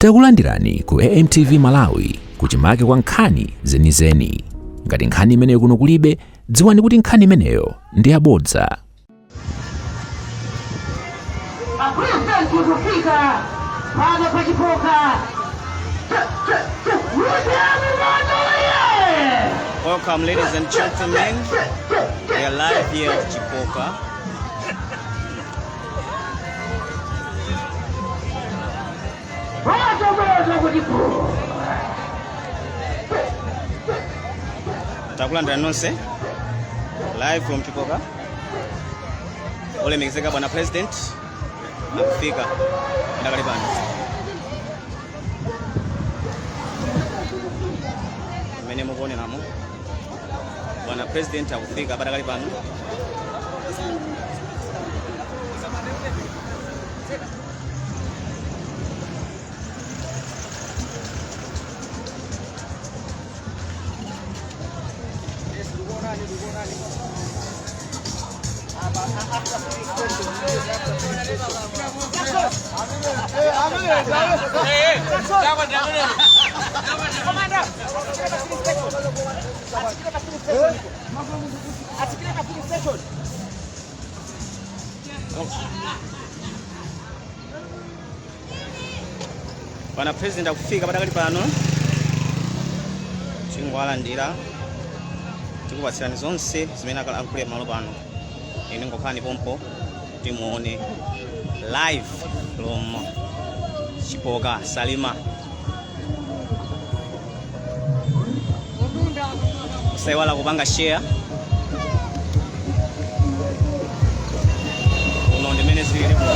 Takulandirani ku AMTV Malawi kuchimake kwa nkhani zenizeni. Ngati nkhani imeneyo kuno kulibe, dziwani kuti nkhani imeneyo ndi yabodza. President kufika pano pa Chipoka. Welcome, ladies and gentlemen. We are live here at Chipoka. Moto moto kuti pu. Takulandira nonse live from Chipoka. Olemekezeka bwana president akufika ndakali pano. Mmene mukuoneramo bwana president akufika padakali pano. Bwana president akufika padakali pano, tingowalandira, tikupatsirani zonse zimene akalankhule malo pano. Ine ngokhalani pompo timuone live from Chipoka, Salima. Usaiwala kupanga share. Uno ndimene zilili kuno.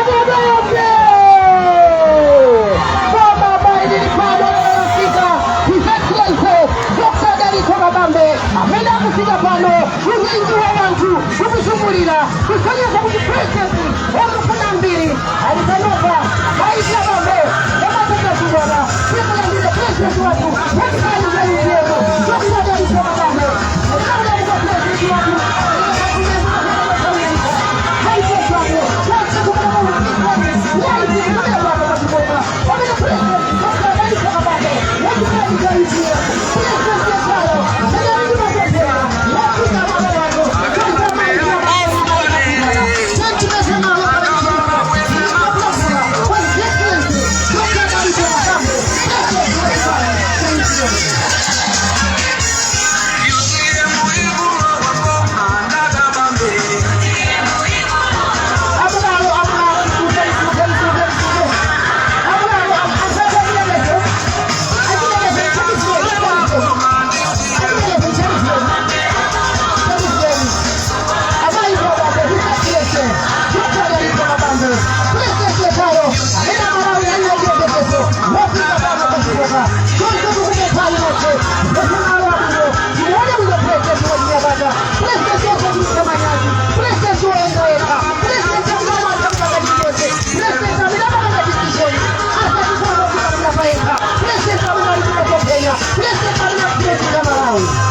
Kabambe. Baba ambaye pano anafika, His Excellency Dr. Dalitso Kabambe, amene akufika pano, unyinji wa wanthu ukuzungulira kusonyeza kuti president wakufuna mbiri ali panopa. Mayi Kabambe amatokazungwana tikulandire president wathu wachipani cha UTM, Dr. Dalitso Kabambe. President wathu. Malawi. Madam President, Mai.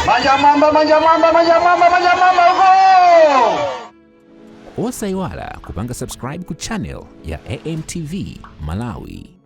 Manja mwamba, manja mwamba, manja mwamba, manja mwamba huko. Osayiwala kupanga subscribe ku channel ya AMTV Malawi.